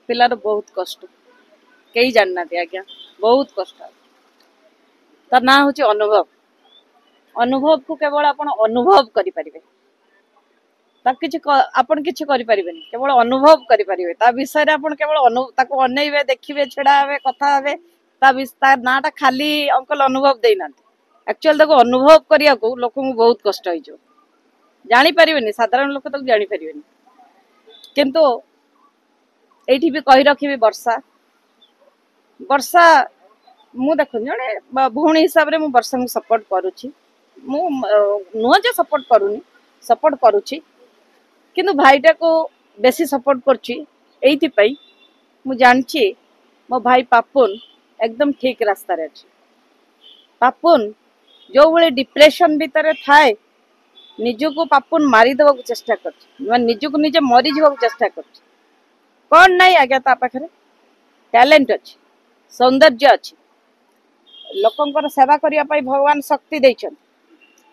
ପିଲାର ବହୁତ କଷ୍ଟ, କେହି ଜାଣିନାହାନ୍ତି ଆଜ୍ଞା, ବହୁତ କଷ୍ଟ। ତା ନାଁ ହଉଛି ଅନୁଭବ। ଅନୁଭବକୁ କେବଳ ଆପଣ ଅନୁଭବ କରିପାରିବେ, ତାକୁ କିଛି ଆପଣ କିଛି କରିପାରିବେନି, କେବଳ ଅନୁଭବ କରିପାରିବେ ତା ବିଷୟରେ। ଆପଣ କେବଳ ତାକୁ ଅନେଇବେ, ଦେଖିବେ, ଛିଡା ହେବେ, କଥା ହେବେ। ତା ନାଁଟା ଖାଲି ଅଙ୍କଲ ଅନୁଭବ ଦେଇନାହାନ୍ତି, ଆକ୍ଚୁଆଲି ତାକୁ ଅନୁଭବ କରିବାକୁ ଲୋକଙ୍କୁ ବହୁତ କଷ୍ଟ ହେଇଯିବ। ଜାଣିପାରିବେନି, ସାଧାରଣ ଲୋକ ତାକୁ ଜାଣିପାରିବେନି। କିନ୍ତୁ ଏଇଠି ବି କହି ରଖିବି, ବର୍ଷା, ବର୍ଷା ମୁଁ ଦେଖୁନି, ଜଣେ ଭଉଣୀ ହିସାବରେ ମୁଁ ବର୍ଷାଙ୍କୁ ସପୋର୍ଟ କରୁଛି। ମୁଁ ନୁହଁ ଯେ ସପୋର୍ଟ କରୁନି, ସପୋର୍ଟ କରୁଛି, କିନ୍ତୁ ଭାଇଟାକୁ ବେଶୀ ସପୋର୍ଟ କରୁଛି ଏଇଥିପାଇଁ, ମୁଁ ଜାଣିଛି ମୋ ଭାଇ ପାପୁନ ଏକଦମ ଠିକ ରାସ୍ତାରେ ଅଛି। ପାପୁନ ଯୋଉଭଳି ଡିପ୍ରେସନ ଭିତରେ ଥାଏ, ନିଜକୁ ପାପୁନ ମାରିଦେବାକୁ ଚେଷ୍ଟା କରୁଛି, ମାନେ ନିଜକୁ ନିଜେ ମରିଯିବାକୁ ଚେଷ୍ଟା କରୁଛି। କଣ ନାଇଁ ଆଜ୍ଞା ତା ପାଖରେ? ଟ୍ୟାଲେଣ୍ଟ ଅଛି, ସୌନ୍ଦର୍ଯ୍ୟ ଅଛି, ଲୋକଙ୍କର ସେବା କରିବା ପାଇଁ ଭଗବାନ ଶକ୍ତି ଦେଇଛନ୍ତି।